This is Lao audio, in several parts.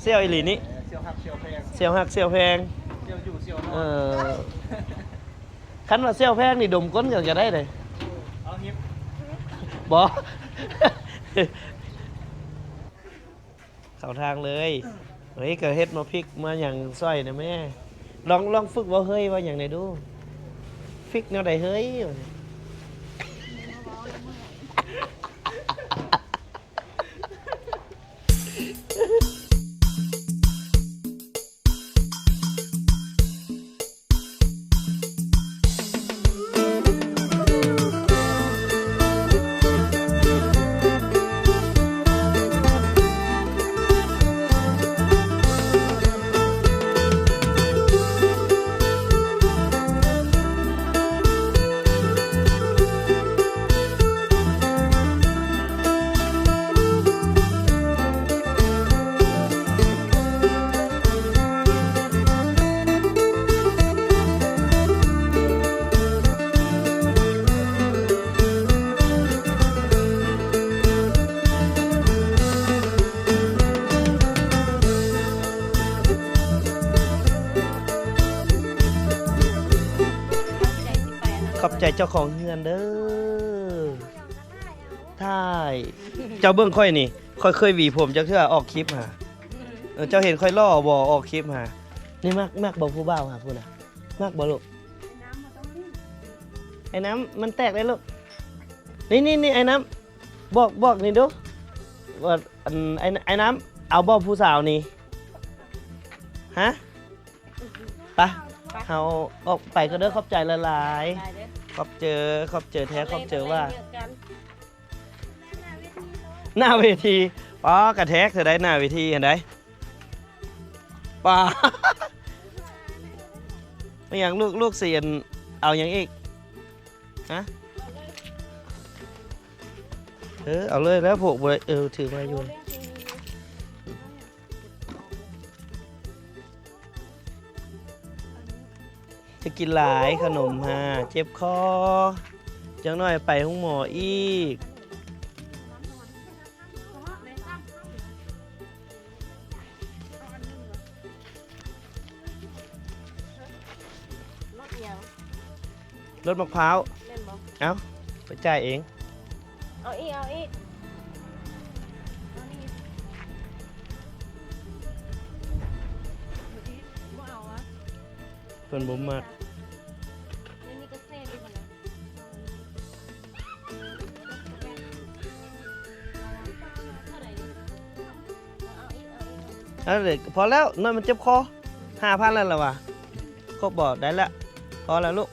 ສ່ຽວອີ່ຫຼີນີ້ ສ່ຽວຮັກສ່ຽວແພງ ສ່ຽວຮັກສ່ຽວແພງ ສ່ຽວຢູ່ສ່ຽວນອນ ເອີ ຄັນວ່າສ່ຽວແພງນີ້ດົມກົ້ນກໍຈະໄດ້ເດ້ ເອົາຫິບ ບໍ່ ເຂົ້າທາງເລີຍ. ເຮີ້ຍ ກໍເຮັດມາພິກມາຫຍັງຊ່ອຍນະແມ່. ລອງ ລອງຝຶກເວົ້າເຮີ້ຍເວົ້າຫຍັງແດ່ດູ. ຟິກແນວໃດເຮີ້ຍ? ຂອບໃຈເຈົ້າຂອງເຮືອນເດີ້. ຖ່າຍ ເຈົ້າເບິ່ງຂ້ອຍນີ້ ຂ້ອຍເຄີຍຫວີຜົມຈັກເທື່ອ ອອກຄລິບຫາ. ເອີ ເຈົ້າເຫັນຂ້ອຍຫຼໍ່ບໍ່ ອອກຄລິບຫາ. ນີ້ມັກ ມັກບໍ່ຜູ້ບ່າວຫາພຸ້ນນະ ມັກບໍ່ລູກ? ໄອ້ນ້ຳ ມັນແຕກເດ້ລູກ. ນີ້ ນີ້ ນີ້ ໄອ້ນ້ຳ ບອກ ບອກນີ້ດູ ວ່າ ອັນ ໄອ້ ໄອ້ນ້ຳ ເອົາບໍ່ຜູ້ສາວນີ້ ຮະ? ໄປ ເຮົາອອກໄປກ່ອນເດີ້. ຂອບໃຈຫຼາຍໆ ຂອບໃຈເດີ້ ຂອບໃຈແທ້ ຂອບໃຈວ່າ ໜ້າເວທີ ປ້າ ກະແທກເທື່ອໃດ ໜ້າເວທີຫັ້ນໃດ ປ້າ ແມ່ນຫຍັງລູກ ລູກຊິ ອັນ ເອົາຫຍັງອີກ ຮະ? ເອີ ເອົາເລີຍແລ້ວ ພວກບໍ່ໄດ້ ເອີ ຖືມາຢູ່. ຈະກິນຫຼາຍຂະໜົມຫາ ເຈັບຄໍ ຈັກໜ້ອຍໄປໂຮງໝໍອີກ. ລົດຫຍັງ? ລົດໝາກພ້າວ. ແມ່ນບໍ່? ເອົ້າ ໄປຈ່າຍເອງ. ເອົາອີກ ເອົາອີກ ເອົານີ້ ບໍ່ເອົາຫວາ? ເພິ່ນບໍ່ມັກ. ໃນນີ້ກໍແຊບຢູ່ຫັ້ນນະ. ເອົາເລີຍ ພໍແລ້ວ ນ້ອຍມັນເຈັບຄໍ. ຫ້າພັນແລ້ວລະຫວາ? ຄົບບໍ່? ໄດ້ແລ້ວ ພໍແລ້ວລູກ.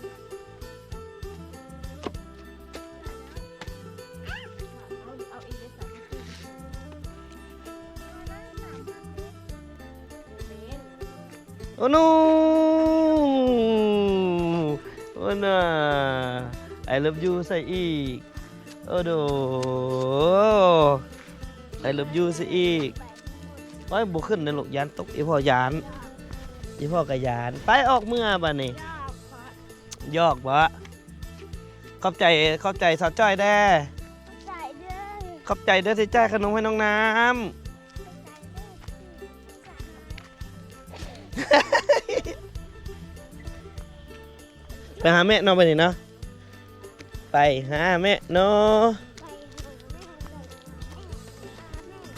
ໂອ້ໂນ ໂອ້ນາ I love you ໃສ່ອີກ. ໂອ້ໂດ I love you ໃສ່ອີກ. ໂອ້ຍ ບໍ່ຂຶ້ນເດ້ລູກ ຢ້ານຕົກ. ອີພໍ່ຢ້ານ ອີພໍ່ກໍຢ້ານ. ໄປ ອອກເມືອບາດນີ້. ຢອກບໍ່? ຂອບໃຈ ຂອບໃຈສາວຈ້ອຍແດ່. ຂອບໃຈເດີ້ ຂອບໃຈເດີ້ທີ່ຈ່າຍຂະໜົມໃຫ້ນ້ອງນ້ຳ. ໄປຫາແມ່ເນາະ ບາດນີ້ເນາະ ໄປຫາແມ່ເນາະ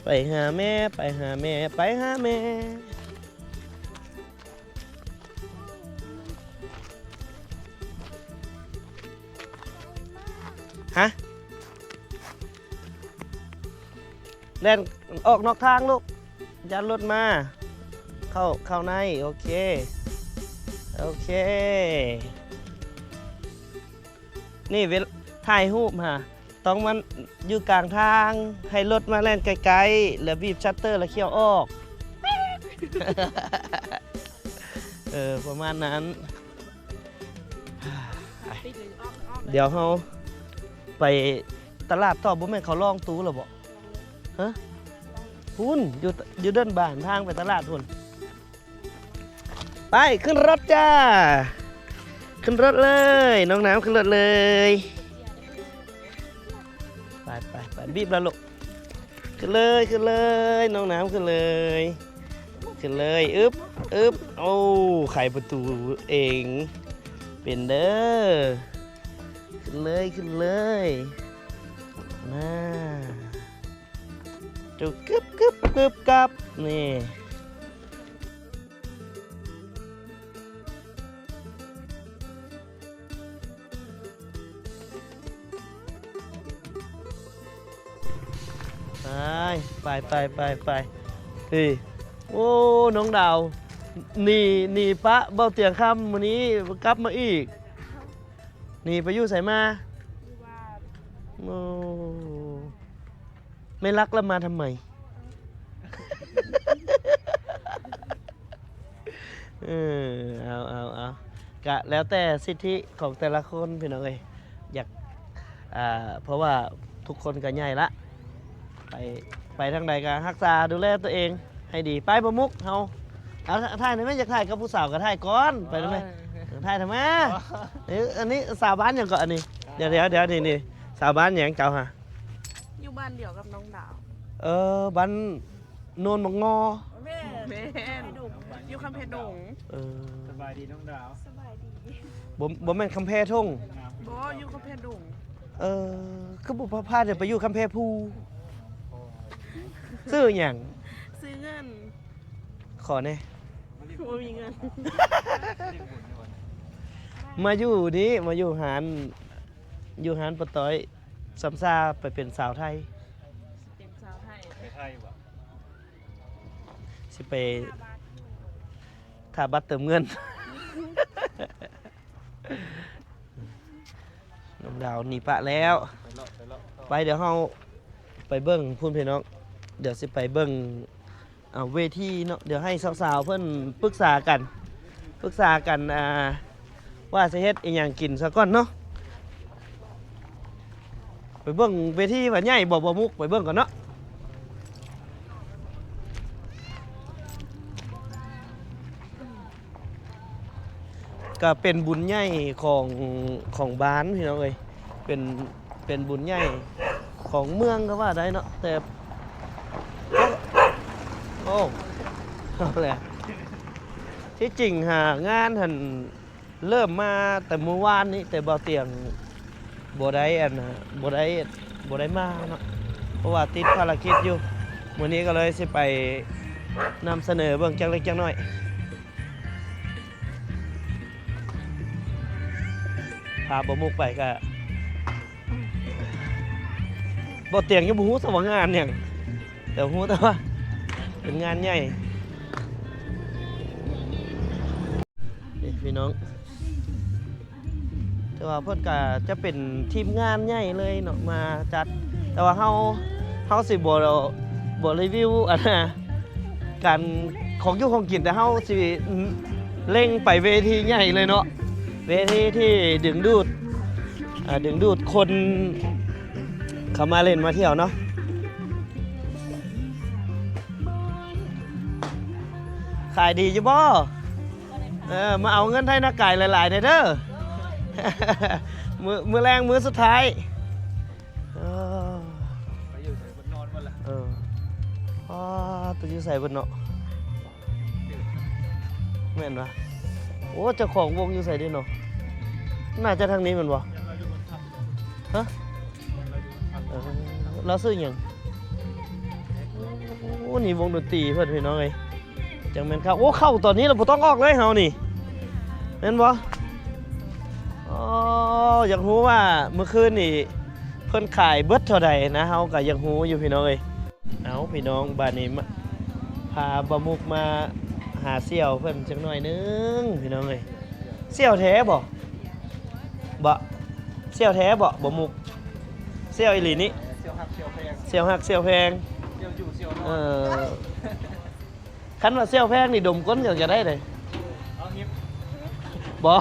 ໄປຫາແມ່ ໄປຫາແມ່ ໄປຫາແມ່. ຮະ? ແລ່ນອອກນອກທາງລູກ ຢ້ານລົດມາ. ເຂົ້າ ເຂົ້າໃນ ໂອເຄ ໂອເຄ. ນີ້ເວລາຖ່າຍຮູບຫາ ຕ້ອງມັນຢູ່ກາງທາງ ໃຫ້ລົດມາແລ່ນໃກ້ໆ ແລ້ວບີບຊັດເຕີ ແລ້ວຂຽວອອກ. ເອີ ປະມານນັ້ນ. ດຽວເຮົາໄປຕະຫຼາດຕໍ່. ບໍ່ແມ່ນເຂົາລອງຕູ້ແລ້ວບໍ່? ຮະ? ພຸ້ນ ຢູ່ ຢູ່ເດີ່ນບ້ານ ທາງໄປຕະຫຼາດພຸ້ນ. ໄປ ຂຶ້ນລົດຈ້າ ຂຶ້ນລົດເລີຍ ນ້ອງນ້ຳ ຂຶ້ນລົດເລີຍ. ໄປ ໄປ ໄປ ບີບແລ້ວລູກ ຂຶ້ນເລີຍ ຂຶ້ນເລີຍ ນ້ອງນ້ຳ ຂຶ້ນເລີຍ. ຂຶ້ນເລີຍ ອຶບ ອຶບ ໂອ້ ໄຂປະຕູເອງເປັນເດີ ຂຶ້ນເລີຍ ຂຶ້ນເລີຍ ນາ ຈຸກ ກຶບ ກຶບ ກຶບ ກັບ ນີ້. ໄປ ໄປ ໄປ ໄປ ໄປ ເອີ ໂອ້ ນ້ອງດາວ ໜີ ໜີປະເບົາຕຽງຄ່ຳ ມື້ນີ້ກັບມາອີກ ໜີໄປຢູ່ໃສມາ? ຢູ່ບ້ານ ໂອ້ ໄມ່ລັກລະມາທຳໄມ? ເອີ ເອົາ ເອົາ ເອົາ ກະແລ້ວແຕ່ສິດທິຂອງແຕ່ລະຄົນພີ່ນ້ອງເອີຍ ຢາກ ອ່າ ເພາະວ່າທຸກຄົນກະໃຫຍ່ລະ ໄປ ໄປທາງໃດກະຮັກສາດູແລຕົວເອງໃຫ້ດີ ໄປບໍ່ມຸກເຮົາ ເອົາ ຖ່າຍໄດ້ໄໝ? ຢາກຖ່າຍກັບຜູ້ສາວກະຖ່າຍກ່ອນ ໄປໄດ້ໄໝ? ໂອ້ຍ ເອີ ຖ່າຍທຳໄມ? ອໍ ເອີ ອັນນີ້ສາວບ້ານຫຍັງເກາະອັນນີ້? ດຽວ ດຽວ ດຽວ ນີ້ ນີ້ ສາວບ້ານຫຍັງເຈົ້າຫະ? ຢູ່ບ້ານດຽວກັບນ້ອງດາວ ເອີ ບ້ານ ໂນນບັກງໍ ແມ່ນ ແມ່ນ ຢູ່ຄຳແພດົງ ເອີ ສະບາຍດີນ້ອງດາວ ສະບາຍດີ ບໍ່ ບໍ່ແມ່ນຄຳແພທົ່ງ ບໍ່ ຢູ່ຄຳແພດົງ ເອີ ຄືບໍ່ພາ ພາເຈົ້າໄປຢູ່ຄຳແພພູ ຊື່ຫຍັງ? ຊື່ເງິນ ຂໍແດ່ ບໍ່ມີເງິນ ມາຢູ່ນີ້ ມາຢູ່ຮ້ານ ຢູ່ຮ້ານປ້າຕ້ອຍ ຊຳຊາໄປເປັນສາວໄທ ເປັນສາວໄທ ໄປໄທບໍ່? ຊິໄປຖ້າບັດເຕີມເງິນ ນ້ອງດາວໜີປະແລ້ວ ໄປ ດຽວເຮົາໄປເບິ່ງພຸ້ນພີ່ນ້ອງ ດຽວຊິໄປເບິ່ງ ເອົາເວທີເນາະ ດຽວໃຫ້ສາວໆເພິ່ນປຶກສາກັນ ປຶກສາກັນ ອ່າ ວ່າຊິເຮັດອີ່ຫຍັງກິນສາກ່ອນເນາະ ໄປເບິ່ງເວທີວ່າໃຫຍ່ບໍ່ ບໍ່ມຸກ ໄປເບິ່ງກ່ອນເນາະ. ກະເປັນບຸນໃຫຍ່ຂອງ ຂອງບ້ານພີ່ນ້ອງເອີຍ ເປັນ ເປັນບຸນໃຫຍ່ຂອງເມືອງກະວ່າໄດ້ເນາະ ແຕ່ ໂອ້ ເອົາແຫຼະ ທີ່ຈິງຫາງານຫັ້ນ ເລີ່ມມາແຕ່ມື້ວານນີ້ ແຕ່ບ່າວຕຽງບໍ່ໄດ້ອັນນະ ບໍ່ໄດ້ ບໍ່ໄດ້ມາເນາະ ເພາະວ່າຕິດພາລະກິດຢູ່ ມື້ນີ້ກະເລີຍຊິໄປນຳສະເໜີເບິ່ງຈັກເລັກຈັກນ້ອຍ ພາບ່າວມຸກໄປກະ ບ່າວຕຽງຍັງບໍ່ຮູ້ຊະວ່າງານຫຍັງ ແຕ່ຮູ້ແຕ່ວ່າເປັນງານໃຫຍ່ ນີ້ພີ່ນ້ອງ ແຕ່ວ່າເພິ່ນກະຈະເປັນທີມງານໃຫຍ່ເລີຍເນາະ ມາຈັດ ແຕ່ວ່າເຮົາ ເຮົາຊິບໍ່ ບໍ່ຣີວິວອັນນະ ການຂອງຢູ່ຂອງກິນ ແຕ່ເຮົາຊິເລັ່ງໄປເວທີໃຫຍ່ເລີຍເນາະ ເວທີທີ່ດຶງດູດ ອ່າ ດຶງດູດຄົນເຂົ້າມາຫຼິ້ນມາທ່ຽວເນາະ. ຂາຍດີຢູ່ບໍ່? ເອີ ມາເອົາເງິນໄທນາກາຍຫຼາຍໆແດ່ເດີ ມື້ ມື້ແລງມື້ສຸດທ້າຍ ເອີ ໄປຢູ່ໃສເບິດ ນອນໝົດລະ ເອີ ປາດ ໄປຢູ່ໃສເບິດເນາະ ແມ່ນຫວາ? ໂອ້ ເຈົ້າຂອງວົງຢູ່ໃສເດເນາະ? ໜ້າຈະທາງນີ້ແມ່ນບໍ່? ຮະ? ເອີ ລາວຊື່ຫຍັງ? ໂອ້ ນີ້ວົງດົນຕີເພິ່ນພີ່ນ້ອງເອີຍ ຈັ່ງແມ່ນຄັກ ໂອ້ ເຂົ້າຕອນນີ້ລະບໍ່ຕ້ອງອອກເລີຍເຮົານີ້ ແມ່ນບໍ່? ອໍ ຢາກຮູ້ວ່າມື້ຄືນນີ້ເພິ່ນຂາຍເບິດເທົ່າໃດນະ ເຮົາກະຢາກຮູ້ຢູ່ພີ່ນ້ອງເອີຍ. ເອົາພີ່ນ້ອງ ບາດນີ້ມາ ພາບ່າວມຸກມາຫາສ່ຽວເພິ່ນຈັກໜ້ອຍໜຶ່ງພີ່ນ້ອງເອີຍ ສ່ຽວແທ້ບໍ່? ບໍ່ ສ່ຽວແທ້ບໍ່ບ່າວມຸກ? ສ່ຽວອີ່ຫຼີນີ້ ສ່ຽວຮັກສ່ຽວແພງ ສ່ຽວຮັກສ່ຽວແພງ ສ່ຽວຢູ່ສ່ຽວນອນ ເອີ ຄັນວ່າສ່ຽວແພງນີ້ດົມກົ້ນກະຢາກໄດ້ເດ້ ເອົາຫິບ ບໍ່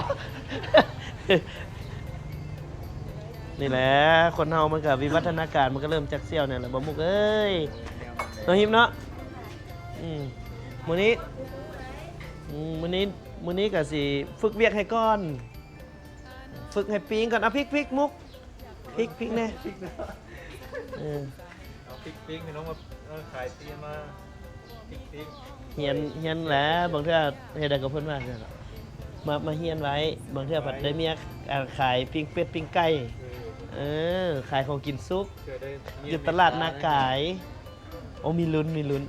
ນີ້ແຫຼະ ຄົນເຮົາມັນກະວິວັດທະນາການ ມັນກະເລີ່ມຈາກສ່ຽວນີ້ແຫຼະ ບ່າວມຸກເອີຍ ເນາະຫິບເນາະ ອືມ ມື້ນີ້ ອືມ ມື້ນີ້ ມື້ນີ້ກະຊິຝຶກວຽກໃຫ້ກ່ອນ ຝຶກໃຫ້ປີ້ງກ່ອນ ເອົາ ພິກ ພິກ ມຸກ ພິກ ພິກແດ່ ເອີ ເອົາ ພິກ ພິກ ພີ່ນ້ອງມາ ເອີ ຂາຍຕີນມາ ຮຽນ ຮຽນແຫຼະ ບາງເທື່ອເຮັດໃດກໍເພິ່ນວ່າຊັ້ນເນາະ ມາ ມາຮຽນໄວ້ ບາງເທື່ອພັດໄດ້ເມຍ ອ່າ ຂາຍປີ້ງເປັດປີ້ງໄກ່ ເອີ ເອີ ຂາຍຂອງກິນສຸກ ເທື່ອໄດ້ເມຍ ຢູ່ຕະຫຼາດນາກາຍ ເມຍ ໂອ້ ມີລຸ້ນ ມີລຸ້ນ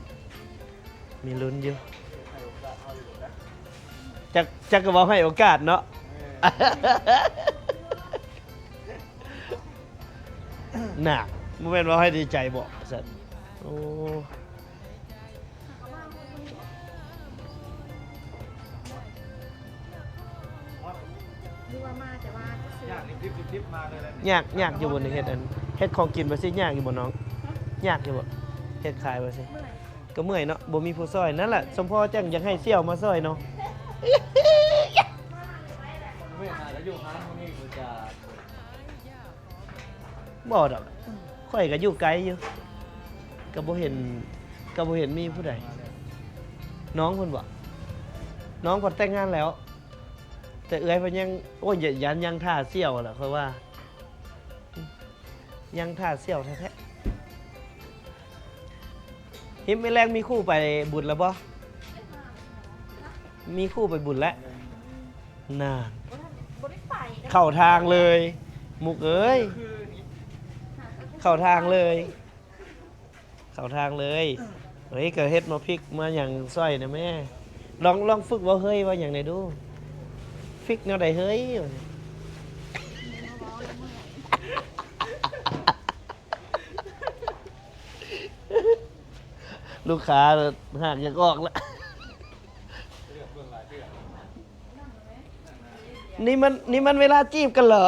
ມີລຸ້ນຢູ່ ຈັກ ຈັກກໍເວົ້າໃຫ້ໂອກາດເນາະ ເອີ ນ່າ ບໍ່ແມ່ນເວົ້າໃຫ້ດີໃຈບໍ ວ່າຊັ້ນ ໂອ້ ຫຼືວ່າມາແຕ່ວ່າຈະຊື້ ຍາກນີ້ ດິບໆ ມາເລີຍແຫຼະ ຍາກ ຍາກຢູ່ບໍ່ນີ້ ເຮັດອັນ ເຮັດຂອງກິນແບບຊີ້ຍາກຢູ່ບໍ່ນ້ອງ? ຍາກຢູ່ບໍ່? ເຮັດຂາຍແບບຊີ້ ເມື່ອຍ ກໍເມື່ອຍເນາະ ບໍ່ມີຜູ້ຊ່ອຍ ນັ້ນແຫຼະ ສົມພໍຈັ່ງຢາກໃຫ້ສ່ຽວມາຊ່ອຍເນາະ ເມື່ອຍຫາກໍຢູ່ຮ້ານພວກນີ້ຄືຈະ ບໍ່ດອກ ຂ້ອຍກໍຢູ່ໄກຢູ່ ກໍບໍ່ເຫັນ ກໍບໍ່ເຫັນມີຜູ້ໃດ ນ້ອງເພິ່ນບໍ ນ້ອງເພິ່ນແຕ່ງງານແລ້ວ ແຕ່ເອື້ອຍເພິ່ນຍັງ ໂອ້ຍ ຢ້ານຍັງຖ້າສ່ຽວແຫຼະ ຂ້ອຍວ່າ ຍັງຖ້າສ່ຽວແທ້ໆ ຮິມ ມື້ແລງມີຄູ່ໄປບຸນແລ້ວບໍ່? ມີຄູ່ໄປບຸນແລ້ວ ນານ ບໍ່ໄດ້ໄປນະ ເຂົ້າທາງເລີຍ ມຸກເອີຍ ເຂົ້າທາງເລີຍ ເຂົ້າທາງເລີຍ ເອີ ເຮີ້ຍ ກໍເຮັດມາພິກມາຫຍັງຊ່ອຍແດ່ແມ້ ລອງ ລອງຝຶກເວົ້າເຮີ້ຍ ເວົ້າຫຍັງແດ່ດູ ຟິກແນວໃດເຮີ້ຍ ລູກຄ້າຫາກຢາກອອກລະ ນີ້ມັນ ນີ້ມັນເວລາຈີບກັນເຫຼື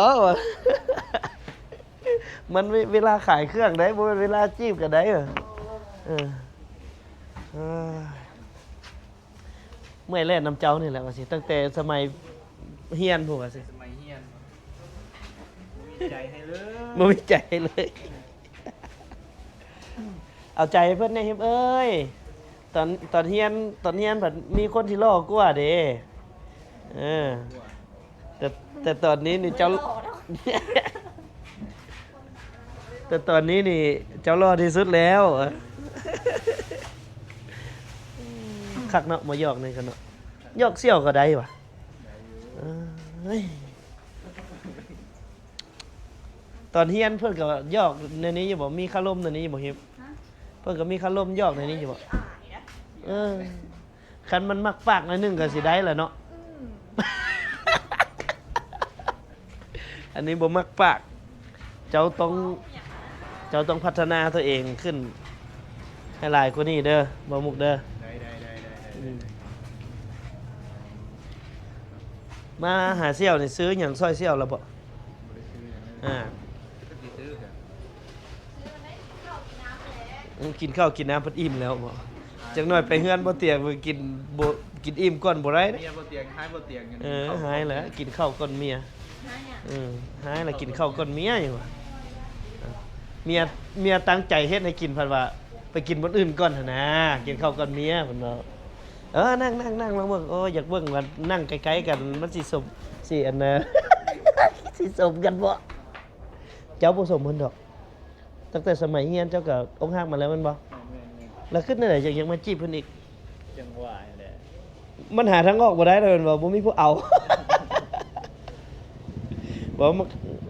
ມັນເວ ເວລາຂາຍເຄື່ອງໃດ໋ ບໍ່ແມ່ນເວລາຈີບກັນໃດ໋ ເອີ ເອີ ເອີຍ ເມື່ອຍແລ່ນນຳເຈົ້ານີ້ແຫຼະວ່າຊີ້ ຕັ້ງແຕ່ສະໄໝຮຽນພຸ້ນວ່າຊີ້ ສະໄໝຮຽນ ບໍ່ມີໃຈໃຫ້ເລີຍ ບໍ່ມີໃຈໃຫ້ເລີຍ ເອົາໃຈໃຫ້ເພິ່ນແດ່ ຮິມເອີຍ ຕອນ ຕອນຮຽນ ຕອນຮຽນພັດມີຄົນທີ່ຫຼໍ່ກວ່າເດ້ ເອີ ແຕ່ ແຕ່ຕອນນີ້ນີ້ເຈົ້າ ແຕ່ຕອນນີ້ນີ້ເຈົ້າຫຼໍ່ທີ່ສຸດແລ້ວ ຄັກເນາະ ມາຢອກນີ້ກັນເນາະ ຢອກສ່ຽວກໍໄດ້ຫວາ ເອີຍ ຕອນຮຽນເພິ່ນກໍຢອກແນວນີ້ຢູ່ບໍ່? ມີຄາລົມແນວນີ້ຢູ່ບໍ່ ຮິມ? ຮະ? ເພິ່ນກໍມີຄາລົມຢອກແນວນີ້ຢູ່ບໍ່? ອາຍນະ ເອີ ຄັນມັນມັກປາກໜ້ອຍໜຶ່ງກໍຊິໄດ້ລະເນາະ ອືມ ອັນນີ້ບໍ່ມັກປາກ ເຈົ້າຕ້ອງ ເຈົ້າຕ້ອງພັດທະນາຕົວເອງຂຶ້ນໃຫ້ຫຼາຍກວ່ານີ້ເດີ ບ່າວມຸກເດີ ໄດ້ ໄດ້ ໄດ້ ໄດ້ ອືມ ມາຫາສ່ຽວນີ້ ຊື້ຫຍັງຊ່ອຍສ່ຽວລະບໍ່? ບໍ່ໄດ້ຊື້ຫຍັງເລີຍ ອ່າ ຈັກຊິຊື້ຫຍັງ ອືມ ກິນເຂົ້າກິນນ້ຳເພິ່ນອີ່ມແລ້ວບໍ? ຈັກໜ້ອຍໄປເຮືອນບໍ່ຕຽງ ກິນບໍ່ ກິນອີ່ມກ່ອນບໍ່ໄດ້ເດ້ ເມຍບໍ່ຕຽງ ຮ້າຍບໍ່ຕຽງ ເອີ ຮ້າຍແລ້ວ ກິນເຂົ້າກ່ອນເມຍ ຮ້າຍຫຍັງ? ເອີ ຮ້າຍລະກິນເຂົ້າກ່ອນເມຍຫຍັງວະ ເມຍ ເມຍຕັ້ງໃຈເຮັດໃຫ້ກິນ ພັດວ່າໄປກິນບ່ອນອື່ນກ່ອນຫັ້ນນາ ກິນເຂົ້າກ່ອນເມຍ ເພິ່ນເວົ້າ ເອີ ນັ່ງ ນັ່ງ ນັ່ງ ລອງເບິ່ງ ໂອ້ ຢາກເບິ່ງວ່ານັ່ງໃກ້ໆກັນ ມັນຊິສົມ ຊິອັນນະ ຊິສົມກັນບໍ່? ເຈົ້າບໍ່ສົມເພິ່ນດອກ ຕັ້ງແຕ່ສະໄໝຮຽນເຈົ້າກໍອົກຫັກມາແລ້ວແມ່ນບໍ່? ແມ່ນໆ ແລ້ວຄິດແນວໃດຈັ່ງຍັງມາຈີບເພິ່ນອີກ? ຈັ່ງວ່າຫັ້ນແຫຼະ ມັນຫາທາງອອກບໍ່ໄດ້ແລ້ວແມ່ນບໍ່? ບໍ່ມີຜູ້ເອົາ ບໍ່ ມັນ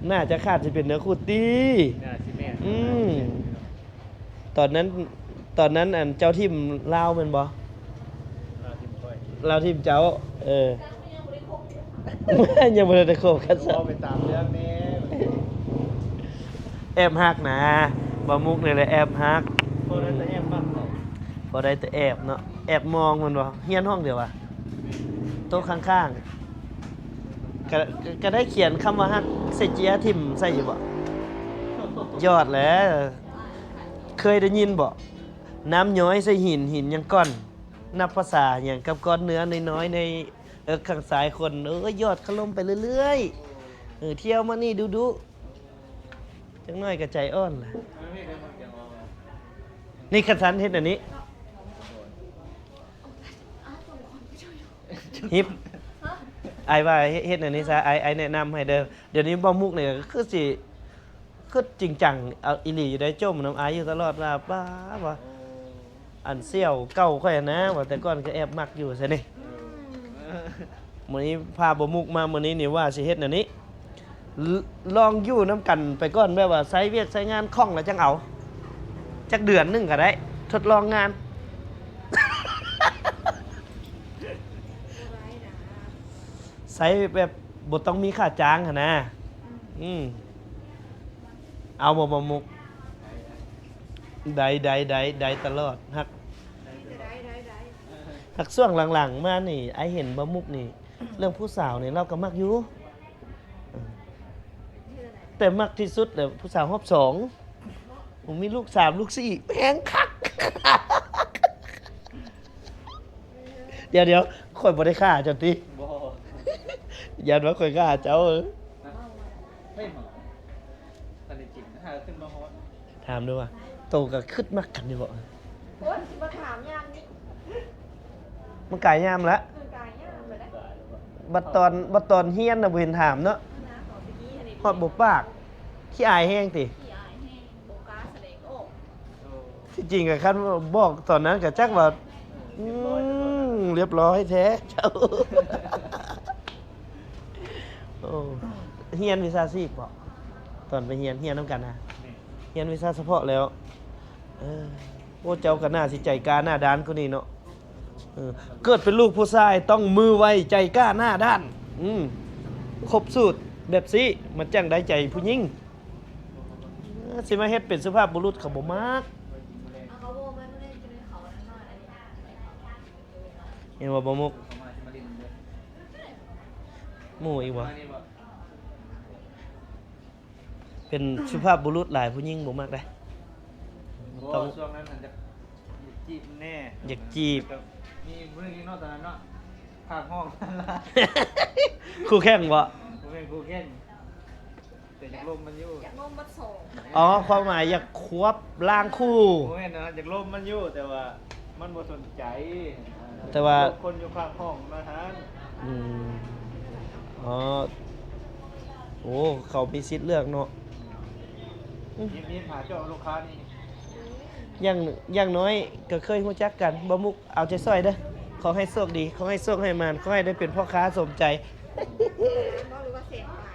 ໜ້າຈະຂາດຊິເປັນເນື້ອຄູ່ຕິ ໜ້າຊິແມ່ນ ອືມ ຕອນນັ້ນ ຕອນນັ້ນອັນເຈົ້າຖິ້ມລາວແມ່ນບໍ່? ລາວຖິ້ມຂ້ອຍ ລາວຖິ້ມເຈົ້າ ເອີ ຍັງບໍ່ໄດ້ຄົບກັນຊ້ຳ ເວົ້າໄປຕາມເລື່ອງແດ່ ແອບຮັກນະ ບ່າວມຸກນີ້ແຫຼະແອບຮັກ ພໍໄດ້ແຕ່ແອບມັກເນາະ ພໍໄດ້ແຕ່ແອບເນາະ ແອບມອງແມ່ນບໍ່? ຮຽນຫ້ອງດຽວຫວາ? ໂຕະຂ້າງໆ ກະ ກະໄດ້ຂຽນຄຳວ່າຮັກໃສ່ເຈ້ຍຖິ້ມໃສ່ຢູ່ບໍ່? ຍອດແຫຼະ ເຄີຍໄດ້ຍິນບໍ່? ນ້ຳຍ້ອຍໃສ່ຫີນ ຫີນຫຍັງກ້ອນ ນັບພາສາຫຍັງກັບກ້ອນເນື້ອນ້ອຍໆ ໃນເອິກຂ້າງຊ້າຍຄົນ ເອີຍ ຢອດຄາລົມໄປເລື້ອຍໆ ເອີ ທ່ຽວມານີ້ດຸໆ ຈັກໜ້ອຍກໍໃຈອ່ອນລະ ນີ້ຄັນຊັ້ນເຮັດອັນນີ້ ຮິມ ອ້າຍວ່າເຮັດ ເຮັດອັນນີ້ຊະ ອ້າຍ ອ້າຍແນະນຳໃຫ້ເດີ ດຽວນີ້ບ່າວມຸກນີ້ຄືຊິ ຄືຈິງຈັງ ເອົາອີ່ຫຼີຢູ່ໄດ໋ ຈົ່ມນຳອ້າຍຢູ່ຕະຫຼອດວ່າ ປ້າ ວ່າ ອັນສ່ຽວເກົ່າຂ້ອຍຫັ້ນນະ ວ່າແຕ່ກ່ອນກໍແອບມັກຢູ່ຊັ້ນນີ້. ມື້ນີ້ພາບໍ່ມຸກມາ ມື້ນີ້ນີ້ວ່າຊິເຮັດແນວນີ້ ລ- ລອງຢູ່ນຳກັນໄປກ່ອນ ແບບວ່າໃຊ້ວຽກໃຊ້ງານຄ່ອງແລ້ວຈັ່ງເອົາ ຈັກເດືອນໜຶ່ງກໍໄດ້ ທົດລອງງານ ໃຊ້ແບບບໍ່ຕ້ອງມີຄ່າຈ້າງຫັ້ນນະ. ອືມ ເອົາບໍ່ ບໍ່ມຸກ? ໄດ້ ໄດ້ ໄດ້ ໄດ້ຕະຫຼອດ. ຮັກ ຮັກຊ່ວງຫຼັງໆມານີ້ ອ້າຍເຫັນບໍ່ມຸກນີ້ ເລື່ອງຜູ້ສາວນີ້ລາວກໍມັກຢູ່ ເອີ ແຕ່ມັກທີ່ສຸດແຫຼະຜູ້ສາວຮອບສອງ ມີລູກສາມລູກສີ່ ແຮງຄັກ. ດຽວໆ ຂ້ອຍບໍ່ໄດ້ຂ້າເຈົ້າຕິ? ບໍ່ ຢ້ານວ່າຂ້ອຍຂ້າເຈົ້າ. ເອີ ເຮີ້ຍ ມາ ອັນນີ້ຈິງ ຫາຂຶ້ນມາຮອດ ຖາມດູວ່າ ໂຕກໍຄິດມັກກັນຢູ່ບໍ່? ໂອ້ຍ ຊິມາຖາມຍາມນີ້ ມັນກາຍຍາມລະ ເອີ ກາຍຍາມລະເດ້. ບັດຕອນ ບັດຕອນຮຽນນະ ບໍ່ເຫັນຖາມເນາະ ຮອດບໍ່ປາກ ຂີ້ອາຍແຮງຕິ? ຂີ້ອາຍແຮງ ບໍ່ກ້າສະແດງອອກ. ທີ່ຈິງກໍຄັນບອກຕອນນັ້ນກໍຈັກວ່າ ອືມ ຮຽບຮ້ອຍແທ້ເຈົ້າ. ໂອ້ ຮຽນວິຊາຊີບບໍ? ຕອນໄປຮຽນ ຮຽນນຳກັນນະ ຮຽນວິຊາສະເພາະແລ້ວ. ເອີ ໂອ້ ເຈົ້າກໍໜ້າຊິໃຈກ້າໜ້າດ້ານກວ່ານີ້ເນາະ. ເອີ ເກີດເປັນລູກຜູ້ຊາຍຕ້ອງມືໄວໃຈກ້າໜ້າດ້ານ. ອືມ ຄົບສູດແບບຊີ້ ມັນຈັ່ງໄດ້ໃຈຜູ້ຍິງ. ເອີ ຊິມາເຮັດເປັນສຸພາບບຸລຸດ ເຂົາບໍ່ມັກ. ເຫັນບໍ່ ບໍ່ມຸກ? ໝູ່ອີກບໍ່? ເປັນສຸພາບບຸລຸດຫຼາຍ ຜູ້ຍິງບໍ່ມັກເດ້. ບໍ່ ຕ້ອງ ຊ່ວງນັ້ນຫັ້ນຢາກ ຢາກຈີບແດ່ ຢາກຈີບ. ແລ້ວກໍມີຜູ້ໜຶ່ງອີກເນາະ ຕອນນັ້ນເນາະ ພາກຫ້ອງ ຄູ່ແຂ່ງບໍ? ບໍ່ແມ່ນຄູ່ແຂ່ງ ແຕ່ຢາກລົມມັນຢູ່ ຢາກລົມໝົດສອງ. ອໍ ຄວາມໝາຍຢາກຄວບລ້າງຄູ່. ບໍ່ແມ່ນນະ ຢາກລົມມັນຢູ່ ແຕ່ວ່າມັນບໍ່ສົນໃຈ ແຕ່ວ່າຄົນຢູ່ພາກຫ້ອງມາຫັ້ນ. ອືມ ອໍ ໂອ້ ເຂົາມີສິດເລືອກເນາະ. ມີ ມີຫາເຈົ້າລູກຄ້ານີ້ ຢ່າງ ຢ່າງໜ້ອຍກໍເຄີຍຮູ້ຈັກກັນ. ບໍ່ມຸກ ເອົາໃຈຊ່ອຍເດີ້ ຂໍໃຫ້ໂຊກດີ ຂໍໃຫ້ໂຊກໃຫ້ໝານ ຂໍໃຫ້ໄດ້ເປັນພໍ່ຄ້າສົມໃຈ. ບໍ່ ຫຼືວ່າແສນປາຍ